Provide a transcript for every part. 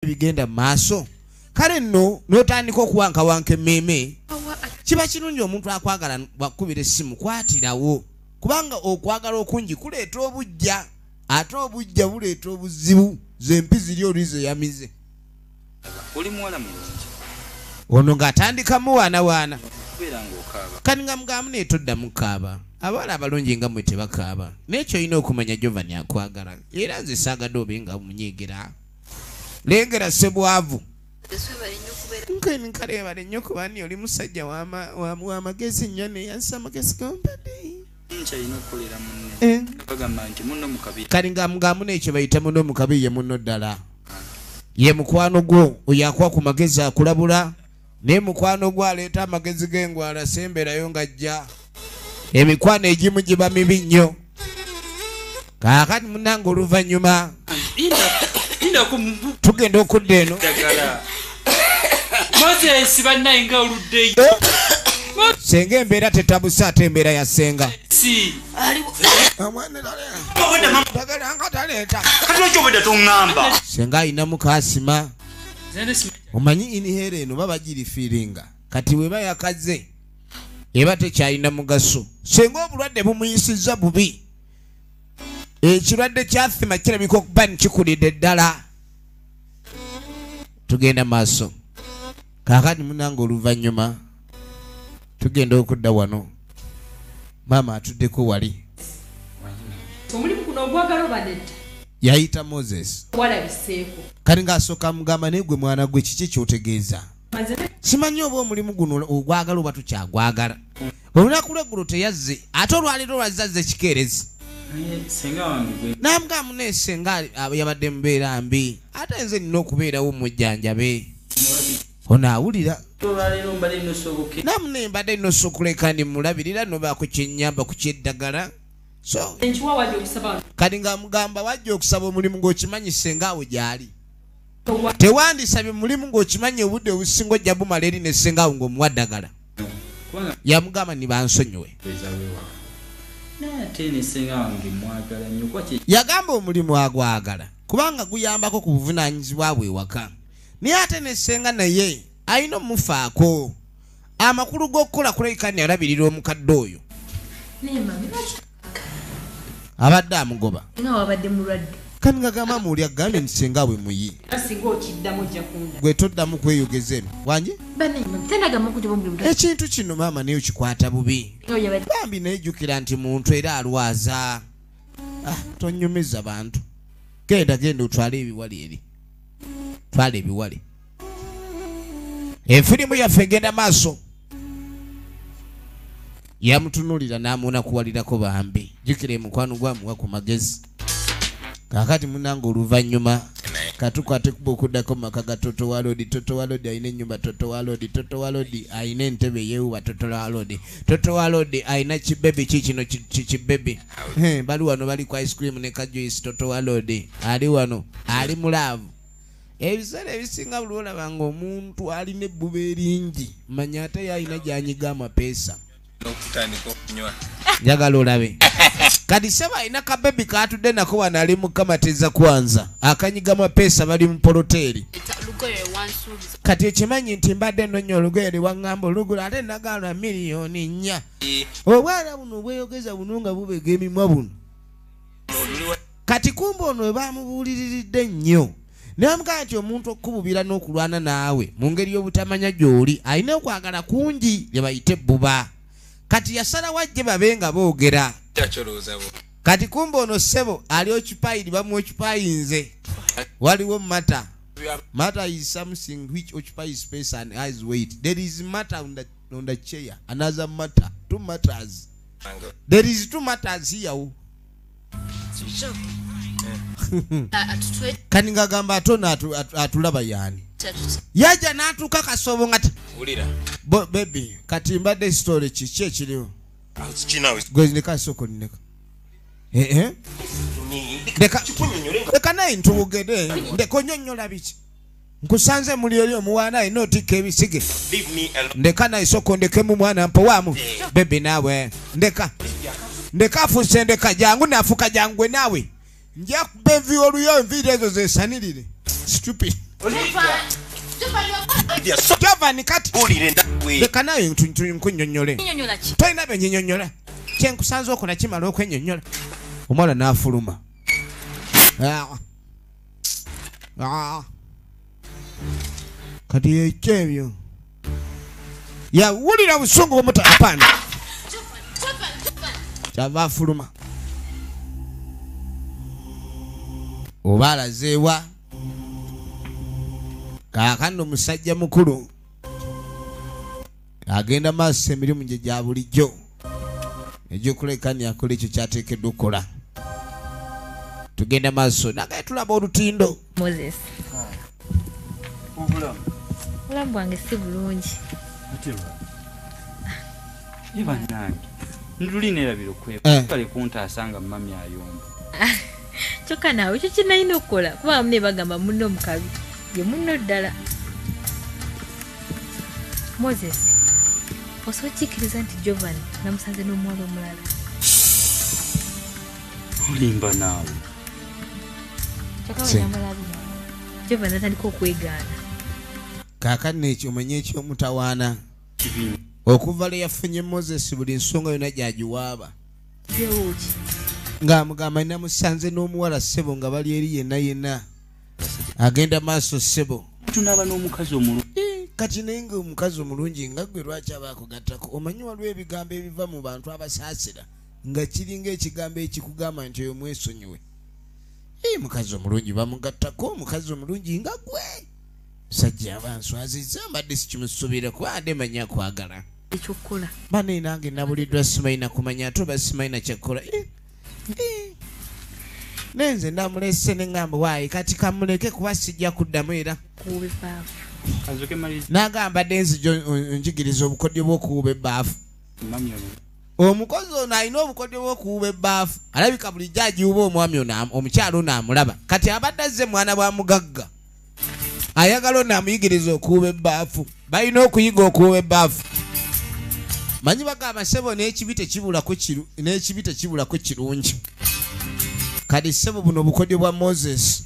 Ebigenda mu maaso kale nno n'otandika okuwankawanka emmeeme. Kiba kirungi omuntu akwagala bwakubira essimu kwatirawo, kubanga okwagala okungi kuleeta obujja, ate obujja buleeta obuzibu. Zempi ziri oli zeyamize. Oli muwala mulungi. Ono ng'atandika muwaanawaana. Kubeera ng'okaaba. Kati nga mugamu naye toddamu kaaba, abawala abalungi nga mmwe tebakaaba. Naye kyolina okumanya, Jovani akwagala, era nze saagadde obe nga munyiigira. Lengera sebwavu nkaleebale nnyo kubani oli musajja w'amagezi nnyo neyansa amagezi gompadde. Nkyalina okukolera munne. Bagamba nti munno mu kabi. Kati nga mugamu nekyo bayita munno mu kabi, ye munno ddala ye mukwano gwo. Oyo akuwa ku magezi, akulabula, naye mukwano gwo aleeta amagezi g'engwala semberayo ng'ajja. Emikwano egimu giba mibi nnyo. Kaakati munange, oluvannyuma tugenda okudda eno. Ddagala. Moses, bannaye nga oluddeyo. Senga embeera tetabuse, ate embeera ya senga. Si. Ddagala nga taleeta. Kati lwaki obwedda toŋŋamba? Senga ayinamu kasima. Nze simanyi. Omanyi inhaler eno baba girifillinga, kati weba yakaze eba tekyalina mugaso. Senga obulwadde bumuyisizza bubi. Ekirwadde kya asthma kirabika okuba nkikulidde ddala. Tugenda maaso kaakati munange, oluvannyuma tugenda okudda wano, maama atuddeko wali. Omulimu guno ogwagala oba nedda? Yayita Moses. Walabiseeko. Kati ng'asooka mugamba, naye gwe mwana gwe, kiki kyotegeeza? Maze. Simanyi oba omulimu guno ogwagala oba tukyagwagala. Olunaku lweggulo teyazze, ate olwaleero lwazzazze kikeerezi. Naye senga wange gwe. Namugamba naye senga yabadde mubeera mbi, ate nze nina okubeerawo mujjanjabe. Ono awulira. Olwaleero mbadde nosoboke. Namune mbadde nosa okuleka ndi mulabirira nobaako kyenyamba ku kyeddagala, so Enkiwa wajja okusaba wano. Kati ng'amugamba, wajja okusaba omulimu ng'okimanyi senga awo gy'ali. Tewandisabye mulimu ng'okimanyi obudde obusinga ojja bumala eri ne senga awo ng'omuwa ddagala. Kubanga Yamugamba ni bansonyiwe. Beeza wewaka. Naye ate ne senga wange mwagala nnyo kuba kye Yagamba omulimu agwagala kubanga guyambako ku buvunaanyizibwa bwe ewaka, naye ate ne senga naye alina omufaako. Amakulu g'okukola kulabika ni alabirira omukadde oyo. Naye mami, lwaki Abadde amugoba. Nga wabadde mulwadde. Kati nga gamba muuli agambye nti senga bwe muyi. Singa okiddamu ojja kunda. Gwe toddamu kweyogeza eno wangi. Banaye mami, tanagamba okujoba omulimu. Ekintu kino maama naye okikwata bubi. Oyo yabadde Bambi naye jjukira nti muntu era alwaza. Ah, tonyumiza bantu. Genda, genda otwale ebiwali eri, twala ebiwali. Efirimu yaffe egenda maaso. Yamutunulira n'amunakuwalirako bambi. Jjukira emukwano gwamuwa ku magezi. Kaakati munange, oluvannyuma katukwate kuba okuddako mu maka ga Toto Walodi. Toto Walodi alina ennyumba. Toto Walodi, Toto Walodi alina entebe yeewuba. Toto Walodi, Toto Walodi alina kibebi kikino kibebi. Bali wano bali ku ice cream ne kajuice. Toto Walodi ali wano, ali mu love. Ebiseera ebisinga buli olaba nga omuntu alina ebbuba eringi, manya ate ye alina gyanyiga amapeesa. N'okutandika okunywa. Njagala olabe kati seba alina kabebi katudde nako wano, ali mukamatiza kwanza akanyiga mapeesa. Bali mu poloteeri. Lugoye wansuubiza. Kati ekimanyi nti mbadde nonya olugoye lwe waŋŋamba olugula, ate nagala 4,000,000. Obwana buno bweyogeza buno nga bubega emimwa buno. Kati kumba ono we bamubuuliriridde nnyo namugaa nti omuntu okukububira n'okulwana naawe mu ngeri y'obutamanya gy'oli alina okwagala kungi lye bayite ebbuba. Kati yasalawo ajje babe nga boogera. Kyakyolowooza bo. Kati kumba ono ssebo ali occupied, bamuoccupyinze. Waliwo matter. Matter is something which occupies space and has weight. There is matter on the chair, another matter, two matters. There is two matters here. Atutwe. Kati ngagamba ate ono atulaba yaani? Yajja n'atuuka kasobo nga Wulira. Baby, kati mbadde story kiki ekiriwo? Kinawe. Gwe ndeka, soko ndeka. Eh, eh. Ndeka. Kikunyonyole nga Leka naye ntubugede. Ndeka, onyonnyola biki? Nkusanze muli eri omuwaana alina otikka ebisige. Leave me alone. Ndeka naye, soko ndekemu mwana mpowaamu. Baby, naawe ndeka, ndeka. Afuuse ndeka jangu nafuka jangwe naawe nja kuba envi oluyo enviiri ezo zesanirire. Stupid. Giovanni kati leka naye nkunnyonnyole. Tolina bye nnyonnyola. Kye nkusanze okola kimala okwennyonnyola. Omuwala n'afuluma. Kati ekyo ebyo. Yawulira busungu bw'omuta apaana. Kyava afuluma. Oba alazeewa. Kaakano musajja mukulu agenda maaso emirimu gye gya bulijjo egy'okulekani akola ekyo kyateekeddwa okukola. Tugenda maaso nagaye tulaba olutindo. Moses. Obulamu bwange si bulungi. Ye bannange nduli neerabira okwebale kuntaasa nga mami ayomba. Kyokka naawe ekyo kye nalina okukola kuba munne bagamba munno mukabi ye munno ddala. Moses, osobola okikkiriza nti Giovanni namusanze n'omuwala omulala? Olimba naawe. Kyokka bwe namulabye Giovanni atandika okwegaana. Kaakano ekyo omanye eky'omutawaana. Okuva lwe yafunye Moses buli nsonga yonna gy'agiwaaba. Ng'amugamba namusanze n'omuwala ssebo nga bali eri yenna yenna. Agenda maaso ssebo. Tunaaba n'omukazi omulungi. Kati naye nga omukazi omulungi nga ggwe lwaki aba akugattako? Omanyi waliwo ebigambo ebiva mu bantu abasaasira nga kiringa ekigambo ekikugamba nti oyo mwesonyiwe. Mukazi omulungi bamugattako, omukazi omulungi nga ggwe. Musajja aba nswazizza mbadde sikimusuubira kuba adde manya kwagala. Ekyokukola. Banne nange nabuliddwa simanyi na kumanya ate oba simanyi na kyakkola. Nenze namulese ne ŋŋamba waayi kati kamuleke kuba sijja kuddamu era. N'agamba dde nzija njigiriza obukodyo bw'okuwuba ebbaafu. Omukozi ono alina obukodyo bw'okuwuba ebbaafu. Alabika bulijjo agiwuba omwami ono omukyala ono amulaba. Kati abadde azze mwana bwa mugagga. Ayagala ono amuyigiriza okuwuba ebbaafu. Balina okuyiga okuwuba ebbaafu. Manyi bagamba ssebo n'ekibi tekibulako kirungi. Kati ssebo buno obukodyo bwa Moses.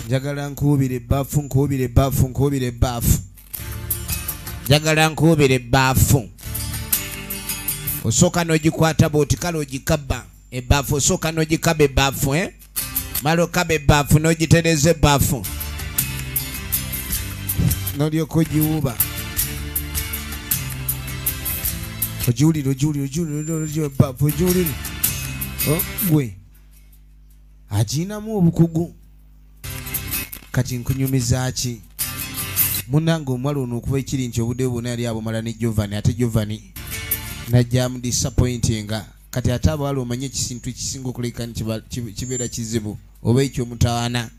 Njagala nkuwubire ebbaafu, nkuwubire ebbaafu, nkuwubire ebbaafu. Njagala nkuwubire ebbaafu. Osooka n'ogikwata bw'oti kale ogikaba ebbaafu, osooka n'ogikaba ebbaafu, Mala okaba ebbaafu n'ogitereza ebbaafu. N'olyoka ogiwuba. Ogiwulira, ogiwulira, ogiwulira, ogiwulira ebbaafu, ogiwulira. Gwe agirinamu obukugu. Kati nkunyumiza ki? Munnange omuwala ono okuva ekiri nti obudde bwonna yali abumala ne Giovanni, ate Giovanni najja amudisappointinga. Kati ate abawala omanye ekintu ekisinga okuleka nti kibeera kizibu oba eky'omutawaana.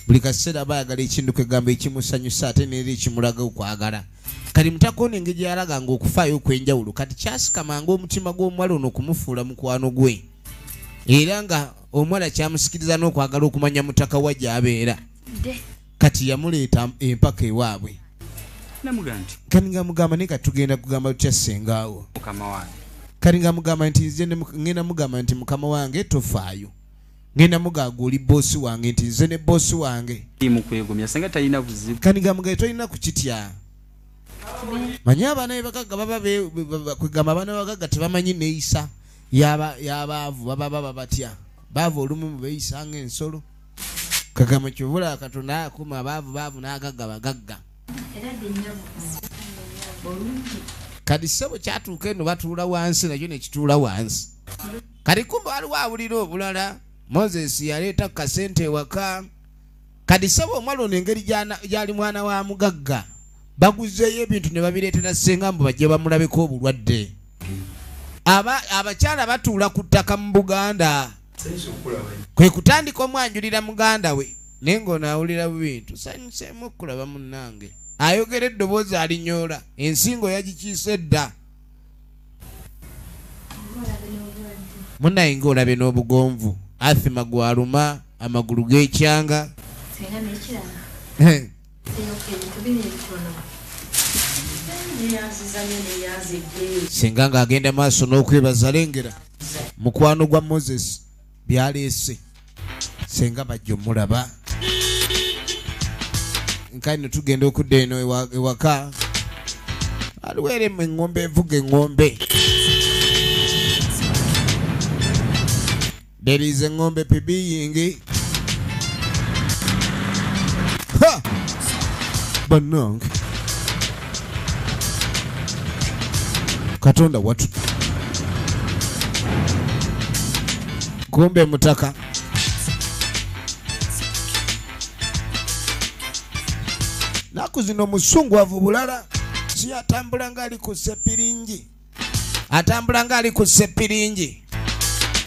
Buli kaseera aba ayagala ekintu kwegamba ekimusanyusa ate n'era ekimulaga okwagala. Kati mutaka ono engeri gy'alaganga okufaayo okw'enjawulo kati kyasikamanga omutima gw'omuwala ono okumufuula mukwano gwe. Era nga omuwala kyamusikiriza n'okwagala okumanya mutaka wa gy'abeera. Kati yamuleeta empaka ewaabwe. Kati nga mugamba naye kati tugenda kugamba tutya ssengaawo. Kati nga mugamba nti nze ngenda mugamba nti mukama wange tofaayo. Ngenda mugamba oli boosi wange nti nze ne boosi wange. Kati nga mugamba tolina kukitya. Manyi abaana be bagagga baba kwegamba abaana bagagga tebamanyi neeyisa y'abaavu baba baba batya. Baavu olumu beeyisa ng'ensolo. Kagamba kyovula Katonda akuma abaavu baavu n'agagga bagagga. Kati ssebo kyatuuka eno batuula wansi nakyo ne kituula wansi. Kati kumbe waliwo awulira obulala. Moses yaleeta ku kasente ewaka. Kati ssebo omuwala ono engeri gy'ali mwana wa mugagga baguzeeyo ebintu ne babireetera ssenga mbu bajje bamulabeko obulwadde. Abakyala batuula ku ttaka mu Buganda. Kwe kutandika omwanjulira muganda we naye ng'ono awulira bintu sanyuseemu okulaba munnange. Ayogera eddoboozi alinyoola ensingo yagikiise dda. Munnaye ng'olabe n'obugonvu athima gwaluma amagulu g'ekyanga. Singa ng'agenda maaso n'okwebaza lengera mukwano gwa Moses byaleese. Senga bajja omulaba. Nkali tugenda okudda eno ewaka. Aliwo era eng'ombe evuga eng'ombe. There is eng'ombe pibiyingi. Ha! Bannange. Katonda watu. Kumbe mutaka. Naku zino musungu avubulala. Si atambula nga ali ku sepiringi. Atambula nga ali ku sepiringi.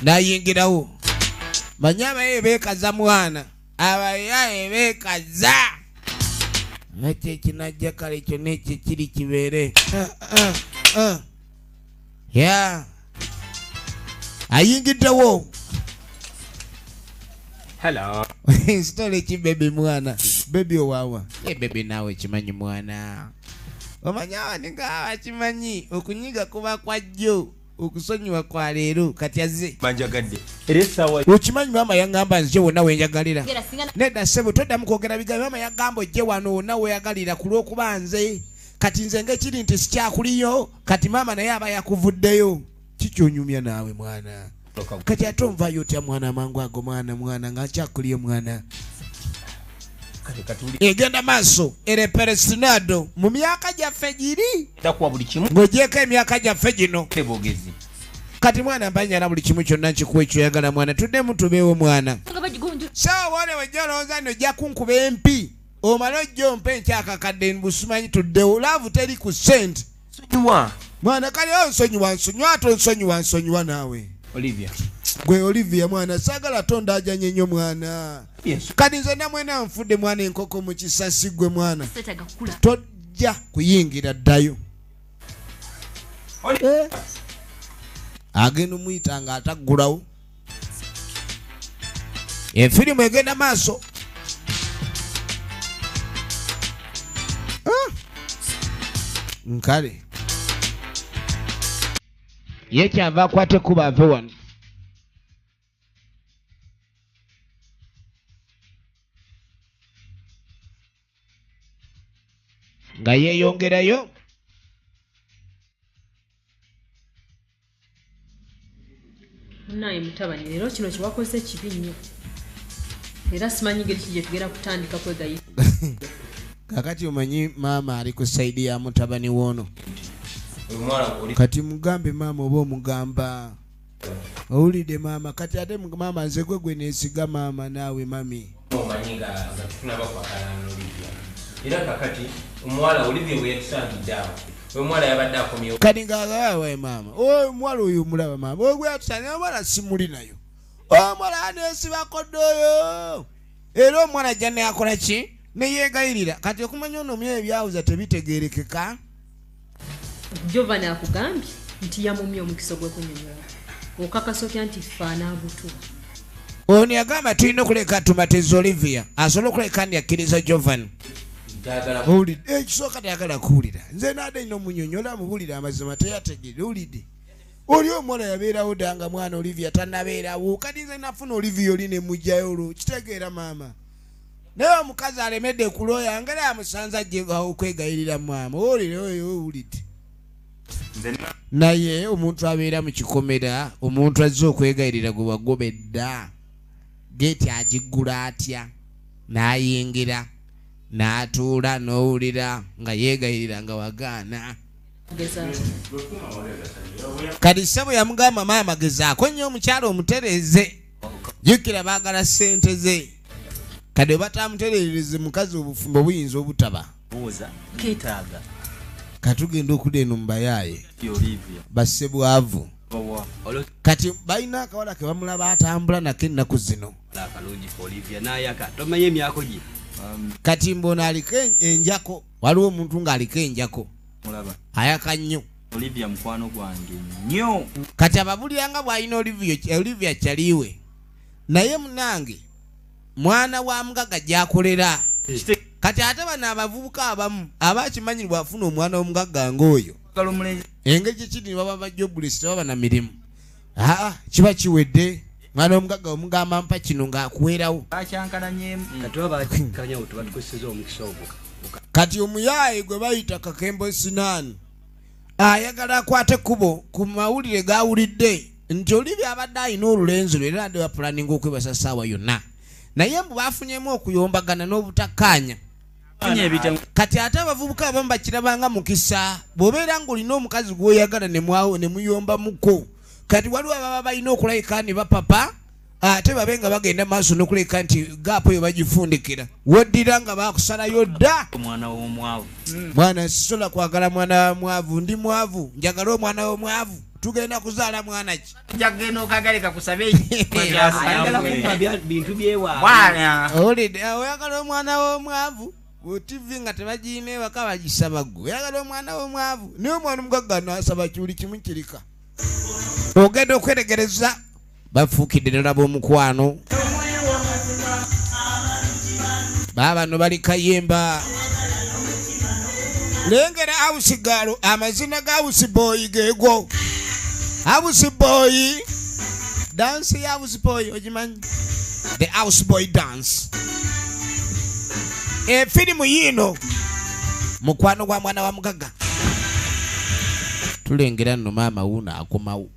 Nayingirawo. Manyama ye beekaza mwana. Abayaye beekaza. Ekyo kinajja kale ekyo n'ekyo kiri kibeere. Yeah. Ayingiddewo. Hello. Sitole ki baby mwana. Baby owawa. Ye baby naawe kimanyi mwana. Omanyi abaninga abakimanyi okunyiga kuba kwa jjo okusonyiwa kwa leero kati azze. Banjagadde. Era essaawa okimanyi maama yangamba nze wonna we njagalira. Nedda ssebo toddamu kwogera bigambo maama yagamba ojje wano wonna weeyagalira ku lw'okuba nze. Kati nze ng'ekiri nti sikyakuliyo kati maama naye aba yakuvuddeyo. Kikyonyumya naawe mwana. Kati ate onvaayo otya mwana amangu ago mwana mwana nga nkyakuliyo mwana. Egenda maaso ere Peresinado mu myaka gyaffe giri ng'ogyeko emyaka gyaffe gino. Kati mwana mbanyala buli kimu kyonna nkikuwa ekyoyagala mwana tuddemu tubeewo mwana. Saawa wone wejja olowooza nno ojja kunkuba empi omale ojja ompe enkyakakadde mbusimanyi tuddewo laavu teri ku ssente. Mwana kale onsonyiwa nsonyiwa ate onsonyiwa nsonyiwa naawe. Olivia. Gwe Olivia mwana saagala tondajanye nnyo mwana. Yes. Kati nze namwena nfudde mwana enkoko mu kisasi gwe mwana. Tojja kuyingira ddayo. Agenda omuyita nga ataggulawo. Efirimu egenda maaso. Nkale. Ye kyava akwate kuba ave wano. Nga yeeyongerayo. Naye mutabani leero kino kye wakoze kibi nnyo. Era simanyi ngeri ki gye tugenda kutandika kwegayirira. Kakati omanyi maama ali ku sayidi ya mutabani w'ono. Kati mugambe maama oba omugamba. Owulidde maama kati ate maama nze gwe gwe neesiga maama naawe mami. Omanyi nga tetunnaba kwagala Olivia. Era kakati omuwala Olivia bwe yatusangidde awo. Omuwala yabadde akomyewo. Kati ng'agamba maama, omuwala oyo omulaba maama, oyo gwe yatusangidde omuwala simuli nayo. Omuwala aneesibako dda oyo. Era omuwala ajja ne akola ki? Ne yeegayirira. Kati okumanya ono omuyaaye byawuza tebitegeerekeka. Giovanni akugambye nti yamumye omukisa gw'okunnyonnyola. Okakasa otya nti ffe anaagutuwa? Ono yagamba tulina okuleka tumatiza Olivia asobole okuleka ndi akkiriza Giovanni. Owulidde ekisooka tayagala kuwulira. Nze naadde nno munyonnyola mubuulira amazima teyategeera owulidde. Oli omuwala yabeerawo dda nga mwana Olivia tannabeerawo. Kati nze nafuna Olivia oli ne muggyayo olwo kitegeera maama. Naye omukazi alemedde ku looya ngeri amusanze ajje okwegayirira maama. Owulire oyo owulidde. Naye omuntu abeera mu kikomera omuntu azze okwegayirira gwe wagoba edda. Geeti agiggula atya n'ayingira n'atuula n'owulira nga yeegayirira nga wagaana. Kati ssebo yamugamba maama gezaako nnyo omukyala omutereeze. Jjukira baagala ssente ze. Kati batamutereereze mukazi obufumbo buyinza obutaba. Katugenda okudda eno mu bayaaye. Basse bwavu. Kati balina akawala ke bamulaba atambula nako ennaku zino. Kati mbona aliko enjako. Waliwo omuntu ng'aliko enjako. Ayaka nnyo. Olivia mukwano gwange nnyo. Kati ababulira nga bw'alina Olivia kyaliwe. Naye munnange mwana wa mugagga gy'akolera. Kati ate bano abavubuka abamu abakimanyi bw'afuna omwana w'omugagga ng'oyo. Engeri kiri baba ba jobless tebaba na mirimu. Aa kiba kiwedde. Mwana omugagga omugamba mpa kino ng'akuweerawo. Kati omuyaayi gwe bayita Kakembo Sinaani ayagala akwate kkubo ku mawulire gawulidde nti Olivia abadde alina olulenzi lwe era adde bapulaninga okwebasa ssaawa yonna, naye mbu bafunyemu okuyombagana n'obutakkaanya. Kati ate abavubuka abamu bakirabanga mukisa, bw'obeera ng'olina omukazi gw'oyagala ne muyombamuko, kati waliwo ababa balina okulabika ne bapapa ate babe nga bagenda maaso n'okulabika nti gaapu eyo bagifundikira, woddira nga bakusalayo dda. Omwana w'omwavu. Mwana sisobola kwagala mwana wa mwavu, ndi mwavu, njagala omwana w'omwavu. Tugenda kuzaala mwana ki? Oyagala omwana w'omwavu, TV nga tebagiyina ewaka bagisaba ggwe. Oyagala omwana w'omwavu, naye omwana omugagga n'asaba buli kimu kirika. Ogenda okweregereza bafuukidde ddala b'omukwano. Baabano bali Kayemba. Lengera awusigaalo, amazina ga awusiboyi geego. Houseboy dance ya houseboy ogimanyi? The houseboy dance. Efirimu yiino mukwano gwa mwana wa mugagga. Tulengera nno maama wuuno akomawo.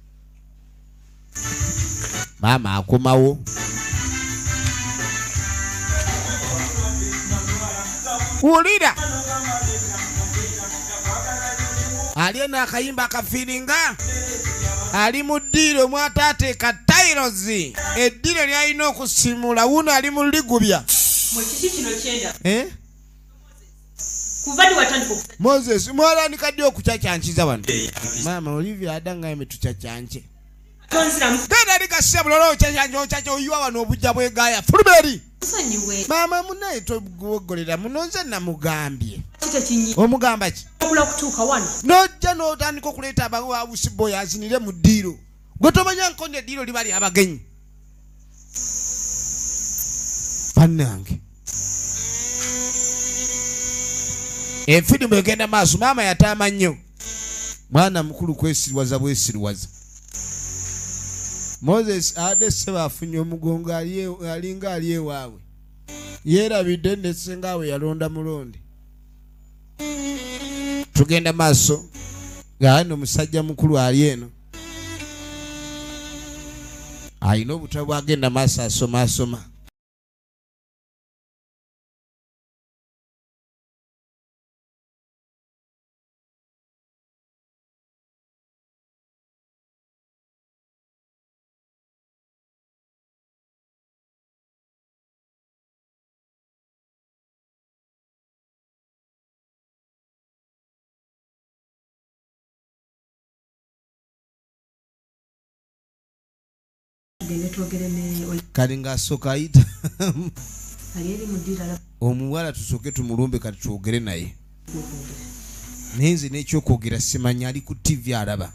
Maama akomawo. Wulira ali eno akayimba akafiiringa ali mu ddiiro mwataateeka tairozi, eddiiro lyalina okusimula wuuno ali mu ligubya. Moses mwatandika ddi okucacyankiza wano? Maama Olivia adda nga tucacyanke. Genda eri kasebulolo ocacanke ocaca oyiwa wano obujja bwegaaya fuluma eri. Maama munnaye togogolera muno nze namugambye. Omugamba ki? N'ojja n'otandika okuleeta abawusiboyi azinire mu ddiiro. Gwe tomanya nkondo eddiiro liba lyabagenyi. Bannange. Efirimu egenda maaso, maama yataama nnyo. Mwana mukulu kwesirwaza bwesirwaza. Moses adde ssebo afunye omugongo alinga ali ewaabwe. Yeerabidde ne ssenga we yalonda mulonde. Tugenda maaso nga nno musajja mukulu ali eno alina obutabo bwagenda maaso asoma asoma. Kali ng'asooka ayita omuwala tusooke tumulumbe kati twogere naye. Naye nze n'ekyokwogera simanyi, ali ku TV alaba.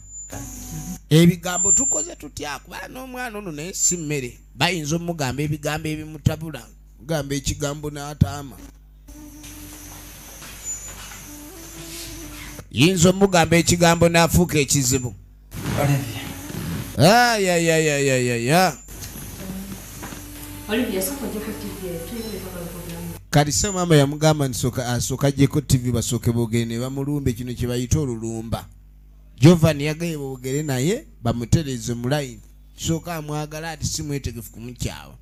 Ebigambo tukoze tutya kuba n'omwana ono naye si mmere, bayinza omugamba ebigambo ebimutabula, mugamba ekigambo n'ataama. Yinza omugamba ekigambo n'afuuka ekizibu. Ayayayayaya. Kati se maama yamugamba nti asooka aggyeko TV basooke boogere ne bamulumbe kino kye bayita olulumba. Jovan yagaye boogere naye bamutereeze mu layini. Kisooka amwagala ati si mwetegefu kumukyawa.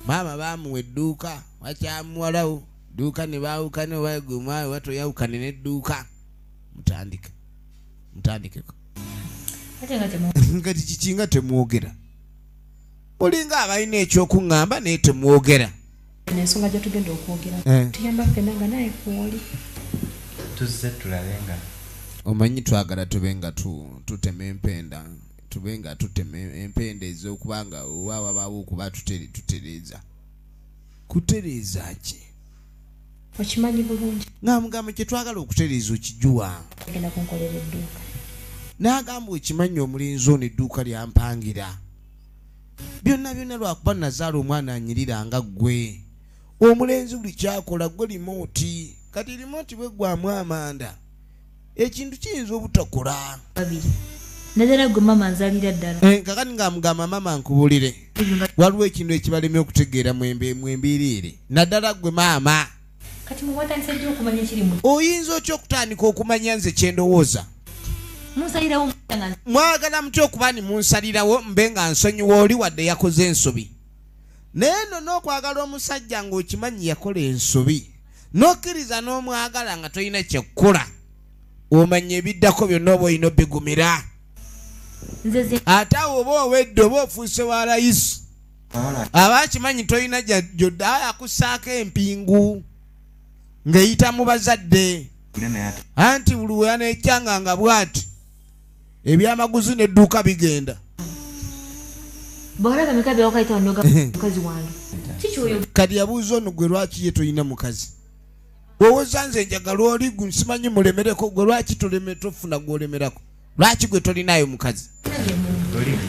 Maama baamuwa edduuka wakyamuwalawo dduuka ne baawukana oba gwe omwawe watoyawukane n'edduuka. Mutandike. Mutandikeko. Kati kiki nga temwogera? Mulinga abalina ekyokuŋŋamba naye temwogera. Ensonga gye tugenda okwogera tuyamba ffenna nga naye kwoli. Tuzze tulabe nga omanyi twagala tube nga tutema empenda, tube nga tutema empenda ez'okuba nga oba wabaawo okuba tutereeza. Kutereeza ki? Okimanyi bulungi. Ng'amugamba kye twagala okutereeza okijuwa. Ogenda kunkolera edduuka. N'agamba okimanyi omulinzi ono edduuka lyampangira. Byonna byonna lwakuba nazaala omwana anyirira nga ggwe. Omulenzi buli kyakola gwe limooti. Kati limooti bweggwamu amanda ekintu kiyinza obutakola. Babiri. Naddala gwe maama nzalira ddala. Kakati ng'amugamba maama nkubulire, waliwo ekintu ekibalemye okutegeera mwembiriire, naddala gwe maama. Kati muwatandise ddi okumanya ekiri mu Oyinza otya okutandika okumanya nze kyendowooza? Munsalirawo nga Mwagala mutya okuba ni munsalirawo mbe nga nsonyiwa oli wadde yakoze ensobi? Naye nno n'okwagala omusajja ng'okimanyi yakola ensobi, n'okkiriza n'omwagala nga tolina kyekkola, omanya ebiddako byonna oba olina obigumira. Nze ze Ate awo oba owedde oba ofuuse wa layisi, aba akimanyi tolina gy'odda, akussaako empingu ng'eyita mu bazadde. Anti buli we aneekyanga nga bw'ati ebyamaguzi n'edduuka bigenda. Bawala bameka bewakayita wano mukazi wange? Kiki oyo? Kati yabuuza ono, gwe lwaki ye tolina mukazi? Wowoza nze njagala oli gu simanyi mulemereko, gwe lwaki toleme tofuna gw'olemerako? Lwaki gwe tolinayo mukazi?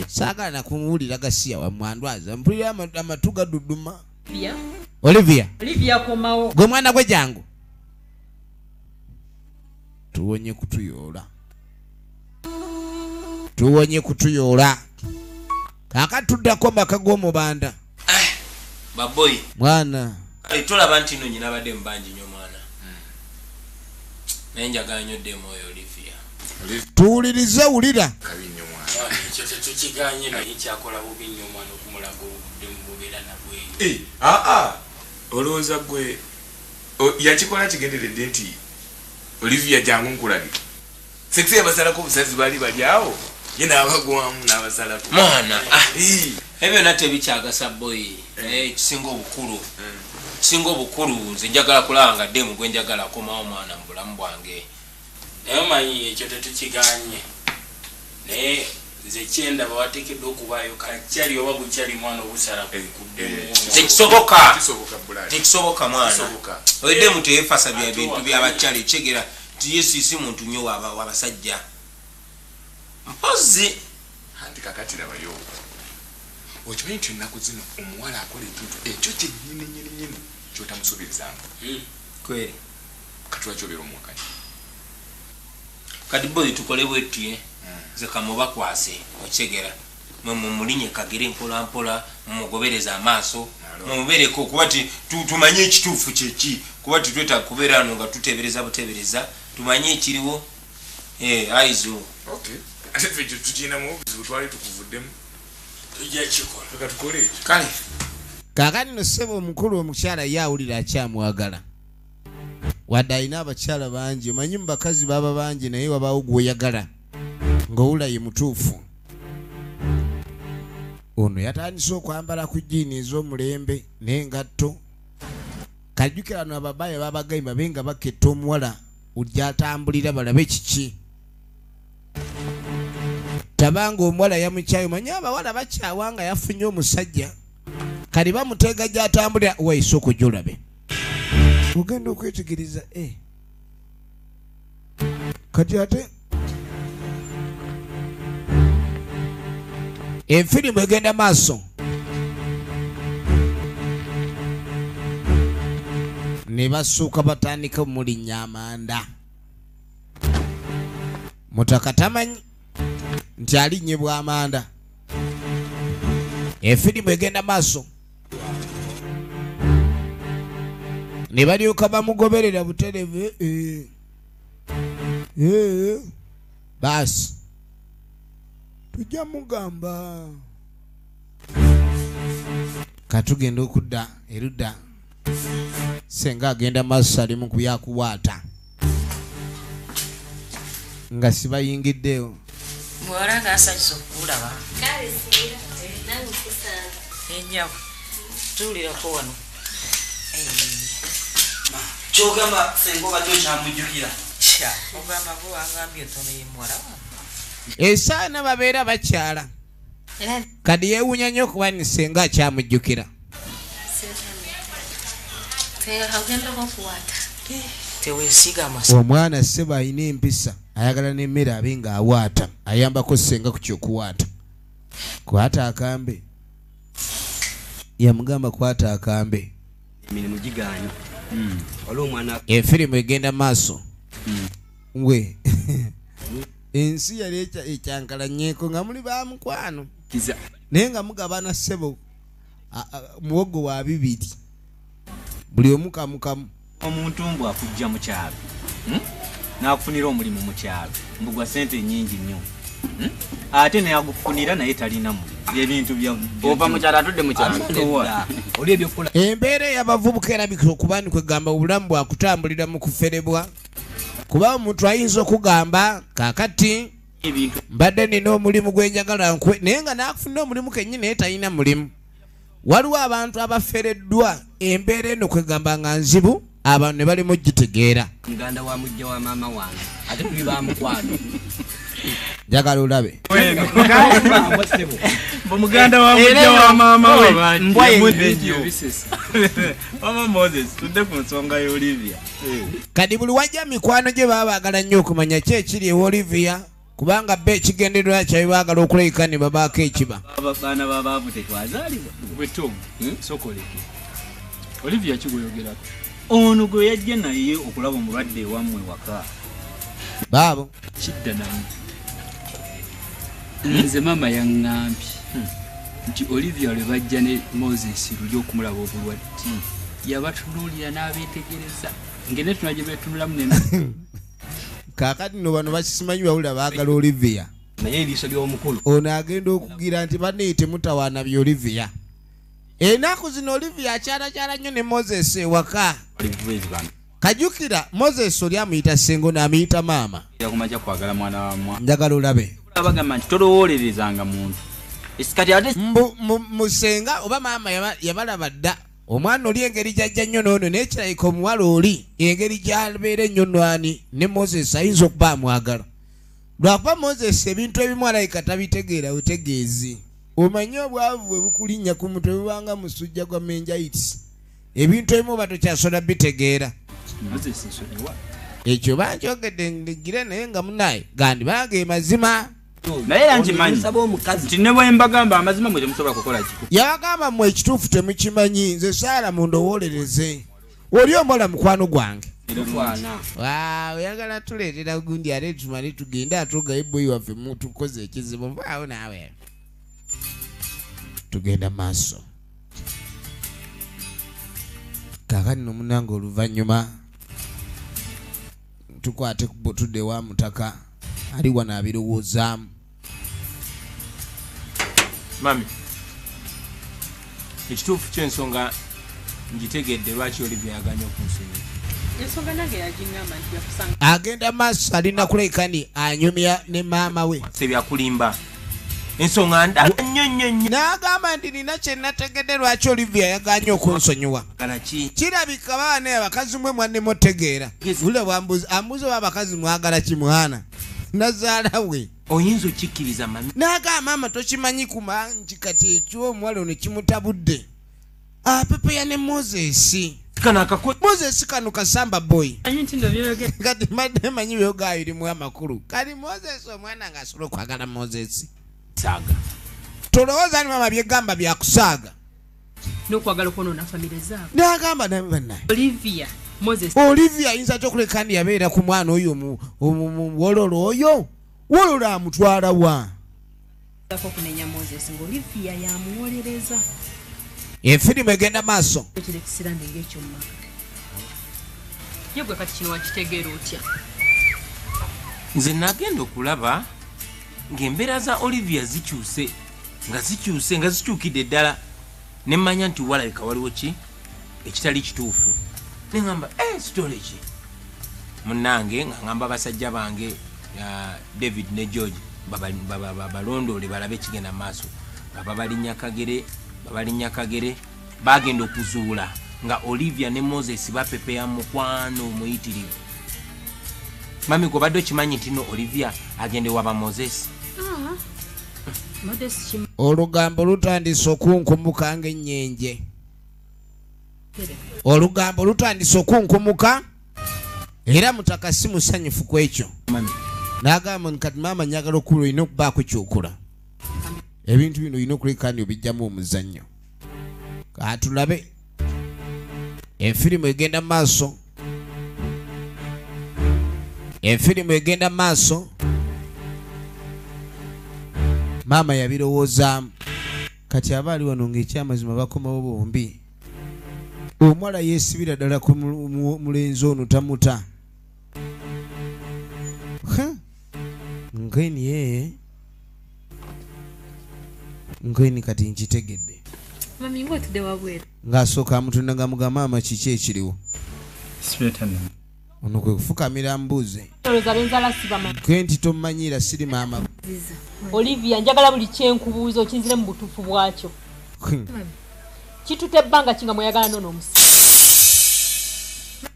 Saagala nakumuwulira gasiya wamwandwaza, mpulira amatu gaduduma. Olivia. Olivia. Olivia komawo. Gwe mwana gwe jangu, tuwonye kutuyoola, tuwonye kutuyoola. Kaakati tuddako maka g'omubanda. Baboyi. Mwana. Kale tolaba nti nno nyina abadde mubangi nnyo mwana. Naye njagala nnyo ddemu oyo Olivia. Tuwulirize, wulira. Kabi nnyo mwana. Mwana, ekyo tetukiganye, naye kyakola bubi nnyo omwana okumulaga obudde mu bubeera nabweyo. Aa, olowooza gwe yakikola kigenderedde nti Olivia jangu nkulage. Sekisi yabasalako obusazi bali bali awo, ye n'abagwamu n'abasalako. Mwana, ebyo byonna tebikyagasa boyi. Naye ekisinga obukulu, ekisinga obukulu nze njagala kulaba nga ddemu gwe njagala akomawo mwana mu bulamu bwange. Naye omanyi ekyo tetukiganye, naye nze kyendaba wateekeddwa okubaayo kakyali oba bukyali mwana obusala ku ddemu. Tekisoboka. Kisoboka, Bulaya. Tekisoboka mwana. Kisoboka. Oyo teyeefasa bya bintu by'abakyali, kyegera nti ye si muntu nnyo w'abasajja. Mpozzi. Anti kakati labayo, okimanyi nti ennaku zino omuwala akola ekintu ekyo kyennyini nnyini nnyini ky'otamusuubirizanga. Kweri. Kati lwaki obeera omuwakanya? Kati boyi tukole bwetye, nze kamubakwase, okyegera mwe mumulinye kagere mpola mpola, mumugobereze amaaso, mumubeereko kuba ti tumanye ekituufu kyeki, kuba titwetaaga kubeera wano nga tuteebereza buteebereza, tumanye ekiriwo. Aizo. Okay. Ate ffe ekyo tukirinamu obuzibu, twali tukuvuddemu. Tujja kikola. Leka tukole ekyo. Kale. Kaakati nno ssebo omukulu, omukyala ye awulira akyamwagala, wadde alina abakyala bangi. Omanyi mu bakazi baba bangi, naye wabaawo gw'oyagala ng'owula ye mutuufu. Ono yatandise okwambala ku jjiini ez'omulembe n'engatto. Kajjukira wano ababaaya babagayi babe nga baketta omuwala gy'atambulira balabe kiki. Tabanga omuwala yamukyaye, omanyi abawala bakyawa nga yafunye omusajja, kati bamuteega gy'atambulira waisooka ojja olabe. Ogenda okwetegereza, kati ate enfirimu egenda maaso ne basooka batandika mulinnya amanda. Mutaka tamanyi nti alinnyibwa amanda. Efirimu egenda maaso ne balyoka bamugoberera buterevu. Baasi tujja mugamba katugenda okudda erudda. Senga agenda maaso ali mu kuyakuwaata nga sibayingiddeyo. Muwala nga asanyusa okukulaba. Kale siira, nange nkusanga. Ennyabo, tuwulirako wano. Kyogamba senga obadde okyamujjukira? Kya, ogamba gwe wangambye otono ye muwala wange. Esaana babeera bakyala. Era Kati yeewuunya nnyo okuba ni senga akyamujjukira. Senga kagendako okuwaata. Teweesiga amasa. Omwana ssebo alina empisa, ayagala n'emmere abe ng'awaata, ayambako senga ku kyokuwaata. Kwata akambe, yamugamba kwata akambe. Emirimu gigaanye. Waliwo omwana Efirimu egenda maaso we. Ensi yali ekyankalanyeko nga muli ba mukwano. Naye nga mugabana ssebo muwogo wa bibiri. Buli omu kamukamu. Omuntu mbw akujja mu kyalo. N'akufunira omulimu mu kyalo. Mbu gwa ssente nnyingi nnyo. Ate naye agufunira naye talina mulimu. Ebintu bya ova mu kyalo atudde mu kyalo. Oli ebyokukola. Embeera y'abavubuka erabika okuba ni kwegamba obulamu bwakutambulira mu kuferebwa. Kuba omuntu ayinza okugamba kaakati mbadde nina omulimu gwe njagala nkwe naye nga n'akufunira omulimu kennyini naye talina mulimu. Waliwo abantu abafereddwa embeera eno kwegamba nga nzibu abantu ne balimu gitegeera. Muganda wa mujja wa maama wange ate tuli ba mukwano. Njagala olabe. Muganda wa mujja wa maama we. Mbwa ye Mama Moses tudde ku nsonga ya Olivia. Kati buli wajja mikwano gye baba baagala nnyo okumanya ki ekiri ewa Olivia kubanga be ekigendererwa kyabwe baagala okulabika ne babaako ekiba. Abaana b'abaavu tetwazaalibwa. Gwe Tom, sokoleke. Olivia kigweyogerako. Ono gwe yajja naye okulaba omulwadde ewammwe waka. Baabo. Kidda namu. Nze maama yaŋŋambye nti Olivia lwe bajja ne Moses luli okumulaba obulwadde. Yabatunuulira n'abeetegereza. Ng'ene tuna gye beetunulamu ne kaakati nno bano bakisimanyi bawulira baagala Olivia. Naye eriiso ly'omukulu. Ono agenda okugira nti banne temutawaana bya Olivia. Ennaku zino Olivia akyalakyala nnyo ne Moses ewaka. Kajjukira Moses oli amuyita ssengo n'amuyita maama. Yakumaja kwagala mwana wa mwa. Njagala olabe. Bagamba nti tolowoolerezanga muntu. Esikati ate musenga oba maama yabalaba dda. Omwana oli engeri gy'ajja nnyo n'ono naye kirabika omuwala oli engeri gy'abeera ennyo nwani ne Moses ayinza okuba amwagala. Lwakuba Moses ebintu ebimu alabika tabitegeera butegeezi. Omanyi obwavu bwe bukulinnya ku mutwe bubanga musujja gwa meningitis. Ebintu ebimu oba tokyasobola bitegeera. Moses nsonyiwa. Ekyo bankyogedde ndigire naye nga munnaye gandi bange mazima. Naye era nkimanyi nti ne bwe mbagamba amazima mwe temusobola kukola ki. Yabagamba mmwe ekituufu temukimanyi nze Saala mundowoolereze. Oli omuwala mukwano gwange. Oyagala tuleetera gundi ate tumale tugende ate ogaye boyi waffe tukoze ekizibu nvaawo naawe. Tugenda maaso. Kaakati nno munnange oluvannyuma tukwate tudde wa mutaka ali wano abirowoozaamu. Mami, ekituufu ky'ensonga ngitegedde lwaki Olivia yagaanye okunsonyiwa. Ensonga nange yagiŋŋamba nti yakusanga. Agenda maaso alina kulabika ni anyumya ne maama we. Sebyakulimba. Ensonga ndala nnyo nnyo nnyo. N'agamba nti nina kye nategedde lwaki Olivia yagaanye okunsonyiwa. Kirabika baana abakazi mwe mwannemutegeera. Wulira bw'ambuuza ambuuza oba abakazi mwagala ki mwana. Nazaala we. Oyinza okikkiriza mami. N'agamba maama tokimanyi kuma nti kati eky'omuwala ono kimutabudde. Apepeya ne Moses. Moses kano kasamba boy. Kati madde manyi byogayo erimu amakulu. Kati Moses omwana ng'asobola okwagala Moses. Saaga. Tolowooza ni maama byegamba byakusaaga. N'okwagala okwonoona famire zaabwe. N'agamba bannaye. Olivia Moses. Olivia ayinza atya okuleka ndi yabeera ku mwana oyo wololo oyo? Wololo amutwala wa? Okunenya Moses ng'Olivia yamuwolereza. Efirimu egenda maaso. Ekiro ekisirani ng'ekyo mu maka. Ye gwe kati kino wakitegeera otya? Nze nagenda okulaba ng'embeera za Olivia zikyuse nga zikyukidde ddala ne mmanya nti walabika waliwo ki ekitali kituufu. Ne ŋŋamba sitole ki? Munnange nga ŋŋamba basajja bange David ne George balondoole balabe ekigenda mu maaso nga babalinnya kagere bagenda okuzuula nga Olivia ne Moses bapepeya mukwano omuyitirivu. Mami gwe obadde okimanyi nti no Olivia agende waba Moses? Olugambo lutandise okunkumuka ng'ennyenje. Olugambo lutandise okunkumuka era mutaka si musanyufu ku ekyo. N'agamba nti kati maama njagala okula olina okubaako ky'okola. Ebintu bino olina okuleka ndi obijjamu omuzannyo. Katulabe efirimu egenda maaso. Efirimu egenda maaso. Maama yabirowoozaamu. Kati aba ali wano ng'ekyamazima bakomawo bombi. Omuwala yeesibira ddala ku mulenzi ono tamuta. Nkeni ye nkeni kati nkitegedde. Mami ng'otudde wabweru. Ng'asooka amutunda nga mugamba maama kiki ekiriwo. Ono kwe kufukamira mbuuze. Kenti tommanyira siri maama. Olivia njagala buli kyenkubuuza okinzire mu butuufu bwakyo. Kitute ebbanga ki nga mweyagala n'ono omusi.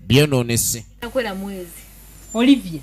Byonoonese. Nakwera mwezi. Olivia